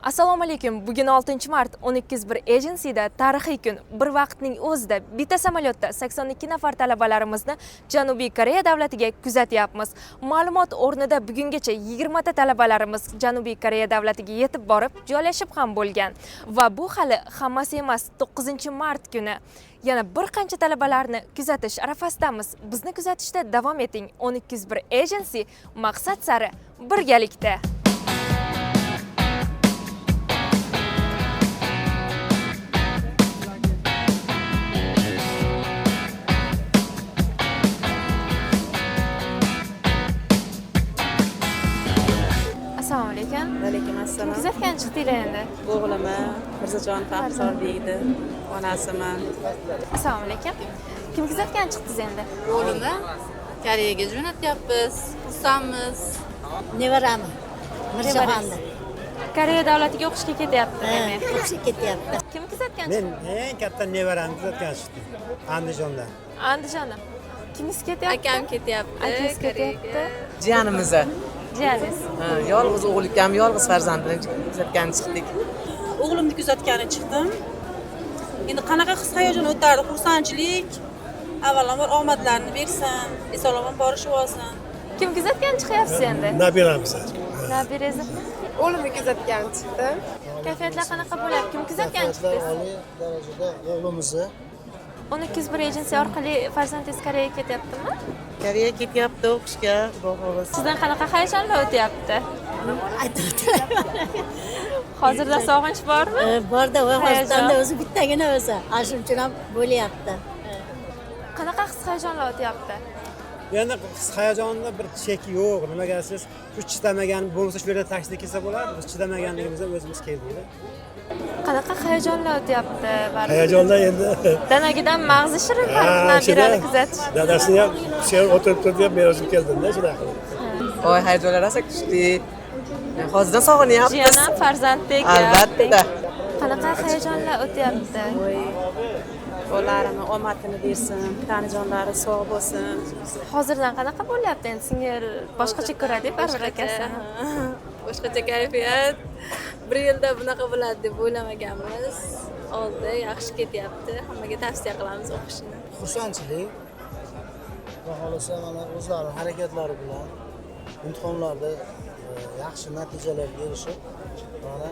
Assalomu alaykum. Bugun 6-mart 1201 Agency'da tarixiy kun. Bir vaqtning o'zida bitta samolyotda 82 nafar talabalarimizni Janubiy Koreya davlatiga kuzatyapmiz. Ma'lumot o'rnida bugungacha 20 ta talabalarimiz Janubiy Koreya davlatiga yetib borib, joylashib ham bo'lgan. Va bu hali hammasi emas. 9-mart kuni yana bir qancha talabalarni kuzatish arafasidamiz. Bizni kuzatishda davom eting. 1201 Agency maqsad sari birgalikda. Assalomu alaykum. Alaykum assalom. Kuzatgan chiqdinglar endi. O'g'limi Mirzajon Faxrxon deydi. Onasiman. Assalomu alaykum. Kim kuzatgan chiqdingiz endi? O'g'limni Koreyaga jo'natyapmiz, xursandmiz. Nevarami Mirzaxonni. Koreya davlatiga o'qishga ketyapti demak. O'qishga ketyapti. Kim kuzatgan Men chiqdi? eng katta nevaramni kuzatgan chiqdim Andijonda. Andijonda. Kimingiz ketyapti? Akam ketyapti. Akangiz ketyapti. Jiyanimizni. Jiyaningiz. Ha, yolg'iz o'g'il ukam, yolg'iz farzandini kuzatgani chiqdik. O'g'limni kuzatgani chiqdim. Endi qanaqa his hayajon o'tardi, xursandchilik. Avvalambor omadlarini bersin, eson-omon borishib olsin. Kim kuzatgan chiqyapsiz endi? Nabiramiz. Nabirangizni. O'g'limni kuzatgan chiqdim. Kayfiyatlar qanaqa bo'lyapti? Kim kuzatgan Kayfiyatlar chiqdingiz? oliy darajada o'g'limizni 1201 Agency orqali farzandingiz Koreyaga ketyaptimi? Koreyaga ketyapti o'qishga, xudo xohlasa. Sizdan qanaqa hayajonlar o'tyapti? Aytib o'tiraman. Hozirda sog'inch bormi? Borda va Hayajon. hozirda o'zi bittagina o'zi. Ana shuning uchun ham bo'lyapti. Qanaqa his hayajonlar o'tyapti? Endi his hayajonda bir cheki yo'q. Nimaga siz shu chidamagan bo'lmasa shu yerda taksida kelsa bo'lardi. Biz chidamaganligimizdan o'zimiz keldik. Qanaqa hayajonlar o'tyapti baribir? Hayajonda endi Danagidan mag'zi shirin baribir nabirani kuzatish. Dadasini ham shu yerda o'tirib turdi ham, men o'zim keldimda shunaqa qilib. Voy, hayajonlar rosa kuchli. Hozirdan sog'inyapmiz. Jiyan ham farzanddek. Albatta. Qanaqa hayajonlar o'tyapti? Bolalarini omadini bersin, tanijonlari sog' bo'lsin. Hozirdan qanaqa bo'lyapti endi singil boshqacha ko'radi baribir akasini. Boshqacha kayfiyat. Bir yilda bunaqa bo'ladi deb o'ylamaganmiz. Oldi, yaxshi ketyapti. Hammaga tavsiya qilamiz o'qishini. Xursandchilik. Xudo xohlasa mana o'zlari harakatlari bilan imtihonlarda yaxshi natijalarga erishib mana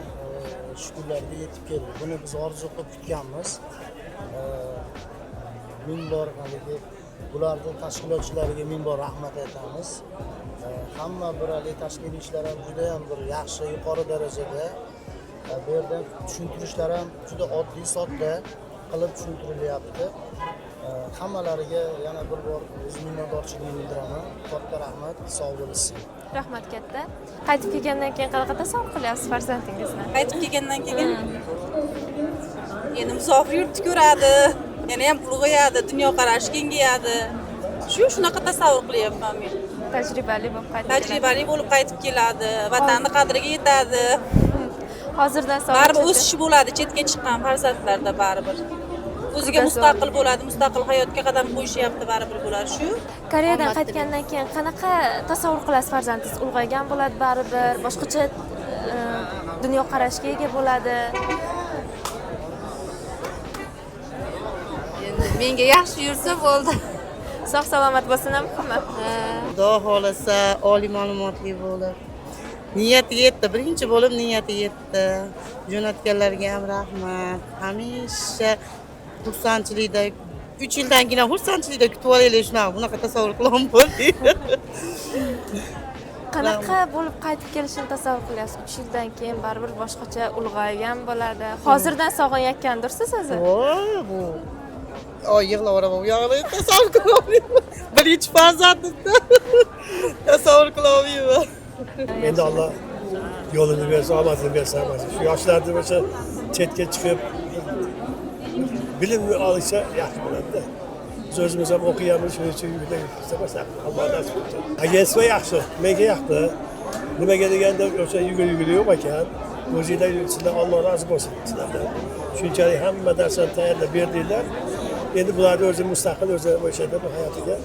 shu kunlarga yetib keldi. Buni biz orzu qilib kutganmiz. Ming bor haligi bularni tashkilotchilariga ming bor rahmat aytamiz. Hamma bir haligi tashkiliy ishlar ham juda ham bir yaxshi, yuqori darajada. Bu yerda tushuntirishlar ham juda oddiy, sodda qilib tushuntirilyapti. Hammalariga yana bir bor o'z minnatdorchiligimni bildiraman. Katta rahmat, sog' bo'lishsin. Rahmat katta. Qaytib kelgandan keyin qanaqa tasavvur qilyapsiz farzandingizni? Qaytib kelgandan keyin endi musofir yurtni ko'radi, yana ham ulg'ayadi, dunyoqarashi kengayadi. Shunaqa tasavvur qilyapman men. Tajribali bo'lib qaytib keladi. Tajribali bo'lib qaytib keladi, vatanni qadriga yetadi. Hozirdan sog'inch. Baribir o'sish bo'ladi chetga chiqqan farzandlarda baribir. O'ziga mustaqil bo'ladi, mustaqil hayotga qadam qo'yishyapti baribir bo'ladi shu. Koreyadan qaytgandan keyin qanaqa tasavvur qilasiz farzandingiz ulg'aygan bo'ladi baribir, boshqacha dunyoqarashga ega bo'ladi. Endi menga yaxshi yursa bo'ldi. Sog' salomat bo'lsin ham muhimi. Xudo xohlasa oliy ma'lumotli bo'lib. Niyati yetdi, birinchi bo'lib niyati yetdi. Jo'natganlarga ham rahmat. Hamisha xursandchilikda 3 yildan keyin ham xursandchilikda kutib olaylik shunaqa, bunaqa tasavvur qilolmayman. Qanaqa bo'lib qaytib kelishini tasavvur qilyapsiz? 3 yildan keyin baribir boshqacha ulg'aygan bo'ladi. Hozirdan sog'inayotgandirsiz o'zi? Voy, bu oy yig'layveraman, u yog'ini tasavvur qilolmayman. Birinchi farzandimda tasavvur qilolmayman. Endi Alloh yo'lini bersa, omadini bersa hammasi. Shu yoshlarni o'sha chetga chiqib bilimni olishsa yaxshi bo'ladi-da. Biz o'zimiz ham o'qiyapmiz, shuning uchun yugursak, Alloh nasib etsin. Agentство yaxshi, menga yoqdi. Nimaga deganda o'sha yugur-yugur yo'q ekan. O'zinglar sizlar Alloh rozi bo'lsin sizlardan. Shunchalik hamma narsani tayyorlab berdinglar. Endi bularni o'zi mustaqil o'zi o'sha bu hayotiga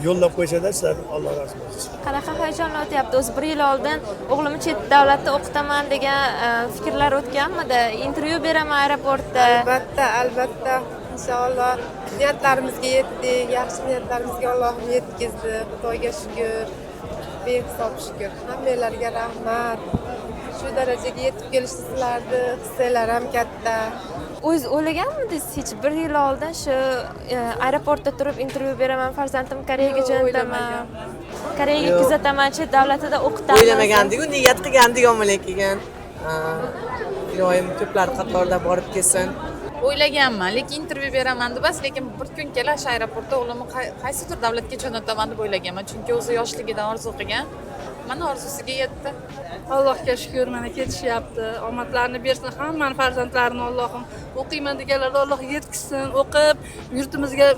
Yo'llab qo'ysanglar, sizlarni Alloh rozi bo'lsin. Qanaqa hayajonlar o'tyapti? O'zi bir yil oldin o'g'limni chet davlatda o'qitaman degan fikrlar o'tganmidi? Intervyu beraman aeroportda. Albatta, albatta. Inshaalloh niyatlarimizga yetdik. Yaxshi niyatlarimizga Allohim yetkazdi. Xudoga shukur. Behisob shukur. Hammanglarga rahmat. Shu darajaga yetib kelishdi sizlarni hissalar ham katta. O'zingiz o'ylaganmidingiz hech bir yil oldin shu aeroportda turib intervyu beraman, farzandim Koreyaga jo'nataman, Koreyaga kuzataman, chet davlatida o'qitaman? O'ylamagandik-ku, niyat qilgandik, omad kelgan. Iloyim ko'plar qatorida borib kelsin. O'ylaganman, lekin intervyu beraman deb emas, lekin bir kun kelar shu aeroportda o'g'limni qaysidir davlatga jo'nataman deb o'ylaganman, chunki o'zi yoshligidan orzu qilgan. Mana orzusiga yetdi. Allohga shukur, mana ketishyapti. Omadlarini bersin hammani farzandlarini Allohim. O'qiyman deganlarda Alloh yetkazsin, o'qib yurtimizga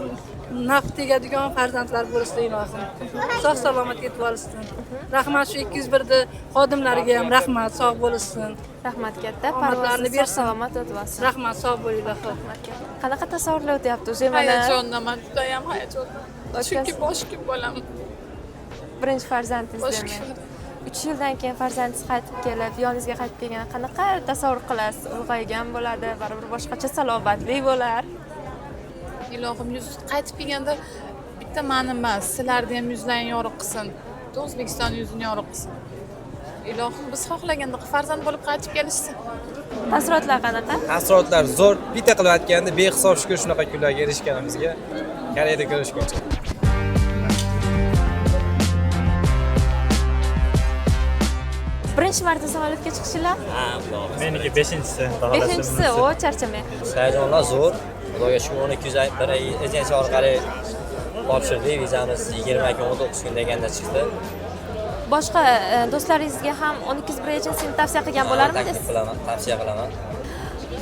naf tegadigan farzandlar bo'lsin ilohim. Sog' salomat yetib olsin. Rahmat shu 201 xodimlariga ham rahmat, sog' bo'lsin. Rahmat katta, Omadlarini parvoz bersin. Salomat o'tib olsin. Rahmat, sog' bo'linglar. Rahmat katta. Qanaqa tasavvurlar o'tyapti o'zi mana? Hayajondaman, juda ham hayajondaman. Chunki boshqa bolam. Birinchi farzandingiz Boshqa. demak. 3 yildan keyin farzandingiz qaytib kelib, yoningizga qaytib kelganda qanaqa tasavvur qilasiz? Ulg'aygan bo'ladi, baribir boshqacha salobatli bo'lar. Ilohim yuz qaytib kelganda bitta mani emas, sizlarni ham yuzlarini yorug' qilsin. Butun O'zbekiston yuzini yorug' qilsin. Ilohim biz xohlagandaqa farzand bo'lib qaytib kelishsin. Taassurotlar qanaqa? Taassurotlar zo'r. Bitta qilib aytganda behisob shukur shunaqa kunlarga erishganimizga. Koreyada ko'rishguncha. Birinchi marta samolyotga chiqishinglar? Ha, Meniki 5-inchisi. 5-inchisi, o charchamang. Hayajonlar zo'r. Xudoga shukur 1201 agensiya orqali topshirdik vizamiz 20 kun 19 kun deganda chiqdi. Boshqa do'stlaringizga ham 1201 agencyni tavsiya qilgan bo'larmidingiz? Taklif qilaman, tavsiya qilaman.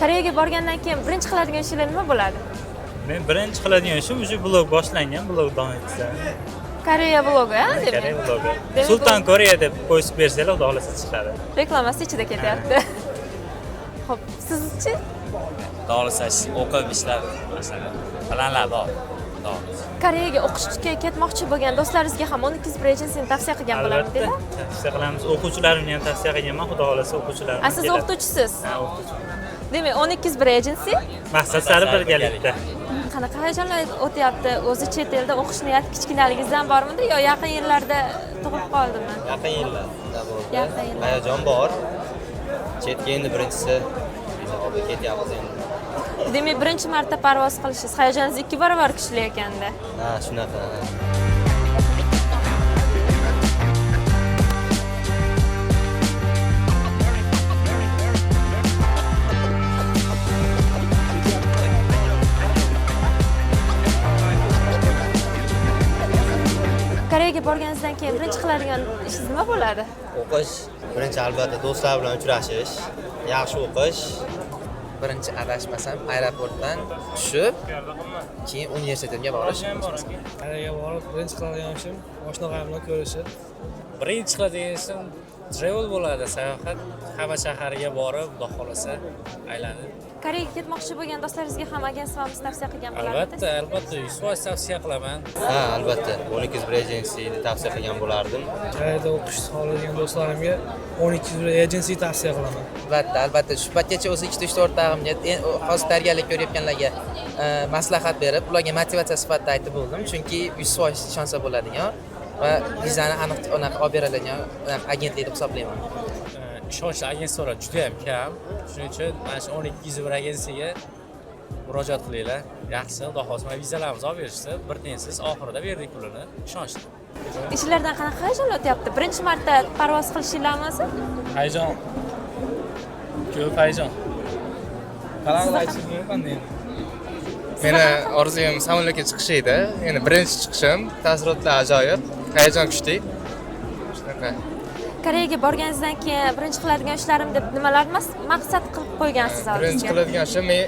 Koreyaga borgandan keyin birinchi qiladigan ishlar nima bo'ladi? Men birinchi qiladigan ishim o'sha blog boshlangan, blog davom etsa. Koreya blogi, ha, demak. Koreya blogi. Demak, Sultan Koreya deb qo'yib bersanglar, xudo xohlasa chiqadi. Reklamasi ichida ketyapti. Xo'p, sizchi? Xudo xohlasa o'qib ishlab, masalan, planlar bor. Xudo xohlasa. Koreyaga o'qishga ketmoqchi bo'lgan do'stlaringizga ham 1201 agencyni tavsiya qilgan Albatta, bo'larmidinglar? tavsiya qilamiz. O'quvchilarimni ham tavsiya qilganman, xudo xohlasa o'quvchilarim. A, siz o'qituvchisiz? Ha, o'qituvchi. Demak, 1201 agency Maqsad sari birgalikda. Qanaqa hayajonlar o'tyapti? O'zi chet elda o'qish niyati kichkinaligingizdan bormidi yo yaqin yillarda tug'ilib qoldimi? Yaqin yillarda bo'ldi. Yaqin yillarda. Hayajon bor. Chetga endi birinchisi viza olib ketyapmiz endi. Demak, birinchi marta parvoz qilishingiz hayajoningiz 2 barobar kuchli ekanda. Ha, shunaqa. Koreyaga borganingizdan keyin birinchi qiladigan ishingiz nima bo'ladi? O'qish, birinchi albatta do'stlar bilan uchrashish, yaxshi o'qish. Birinchi adashmasam aeroportdan tushib, keyin universitetimga borish. Koreyaga borib birinchi qiladigan ishim oshna og'ayim bilan ko'rishib. Birinchi qiladigan ishim travel bo'ladi, sayohat, hamma shahariga borib, xudo xohlasa aylanib. Koreyaga ketmoqchi bo'lgan do'stlaringizga ham agentsiyamiz tavsiya qilgan bo'larmidingiz? Albatta, albatta 100% tavsiya qilaman. Ha, albatta. 1201 agencyni tavsiya qilgan bo'lardim. Koreyada o'qish xohlagan do'stlarimga 1201 agency tavsiya qilaman. Albatta, albatta. Shu paytgacha o'zi 2-3 o'rtog'imga, hozir tayyorgarlik ko'rayotganlarga maslahat berib, ularga motivatsiya sifatida aytib bo'ldim, chunki 100% ishonsa bo'ladigan va vizani aniq anaqa olib beradigan agentlik deb hisoblayman. Ishonchli agentstvalar juda ham kam. Shuning uchun mana shu 1201 agentsiyaga murojaat qilinglar. Yaxshi, xudo xohlasa mana vizalarimizni olib berishdi. Bir tiyinsiz oxirida berdik pulini. Ishonchli. Ishlardan qanaqa hayajon o'tyapti? Birinchi marta parvoz qilishinglarmi? Hayajon. Ko'p hayajon. Meni orzuyim samolyotga chiqish edi. Endi birinchi chiqishim, taassurotlar ajoyib, hayajon kuchli. Shunaqa. Koreyaga borganingizdan keyin birinchi qiladigan ishlarim deb nimalarni maqsad qilib qo'ygansiz Birinchi oldingizga? qiladigan ishim, men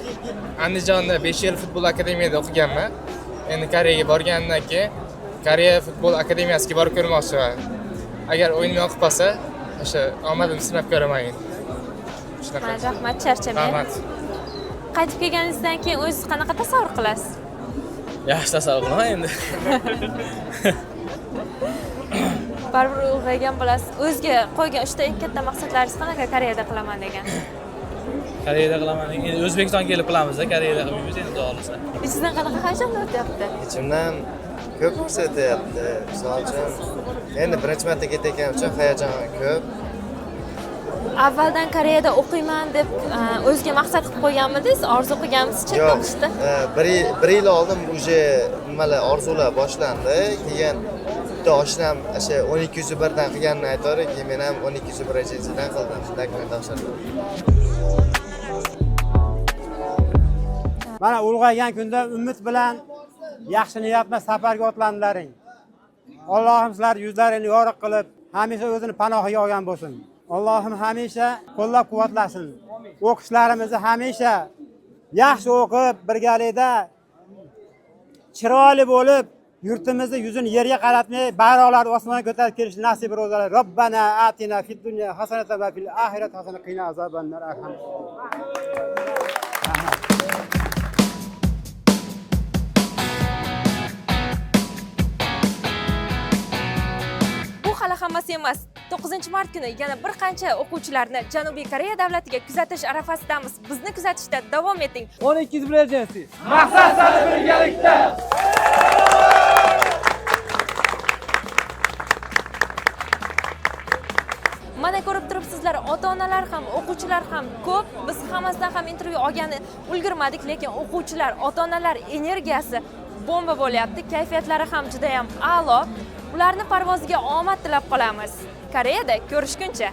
Andijonda 5 yil futbol akademiyada o'qiganman. Endi Koreyaga borganimdan keyin Koreya futbol akademiyasiga borib ko'rmoqchiman. Agar o'yinim yoqib qolsa, o'sha omadimni sinab ko'raman endi. Shunaqa. Rahmat, charchamang. Rahmat. Qaytib kelganingizdan keyin o'zingiz qanaqa tasavvur qilasiz? Yaxshi tasavvur qilaman endi. Baribir ulg'aygan bo'lasiz. O'ziga qo'ygan uchta eng katta maqsadlaringiz qanaqa Koreyada qilaman degan? Koreyada qilaman degan. Endi O'zbekistonga kelib qilamiz-da, Koreyada qilmaymiz endi, xudo xohlasa. Ichingizdan qanaqa hayajon o'tyapti? Ichimdan ko'p narsa o'tyapti. Misol uchun, endi birinchi marta ketayotganim uchun hayajon ko'p. Avvaldan Koreyada o'qiyman deb o'ziga maqsad qilib qo'yganmidingiz? Orzu qilganmisiz chetda Yo'q, o'qishda? bir yil oldin уже nimalar, orzular boshlandi. Keyin bitta oshnam o'sha 1201 dan qilganini aytadi, keyin men ham 1201 agensiyadan qildim, dokument topshirdim. Mana ulg'aygan kunda umid bilan yaxshi niyat bilan safarga otlandilaring. Allohim sizlar yuzlarini yorug' qilib, hamisha o'zini panohiga olgan bo'lsin. Allohim hamisha qo'llab-quvvatlasin. O'qishlarimizni hamisha yaxshi o'qib, birgalikda chiroyli bo'lib, yurtimizni yuzini yerga qaratmay, bayroqlarni osmonga ko'tarib kelishni nasib ro'zalar. Robbana atina fid dunya hasanatan va fil oxirati hasanatan qina azobannar. Bu hali hammasi emas. 9-mart kuni yana bir qancha o'quvchilarni Janubiy Koreya davlatiga kuzatish arafasidamiz. Bizni kuzatishda davom eting. 1201 Agency. Maqsad sari birgalikda. Mana ko'rib turibsizlar, ota-onalar ham, o'quvchilar ham ko'p. Biz hammasidan ham intervyu olgani ulgurmadik, lekin o'quvchilar, ota-onalar energiyasi bomba bo'lyapti, kayfiyatlari ham juda ham a'lo. Ularni parvoziga omad tilab qolamiz. Koreyada ko'rishguncha.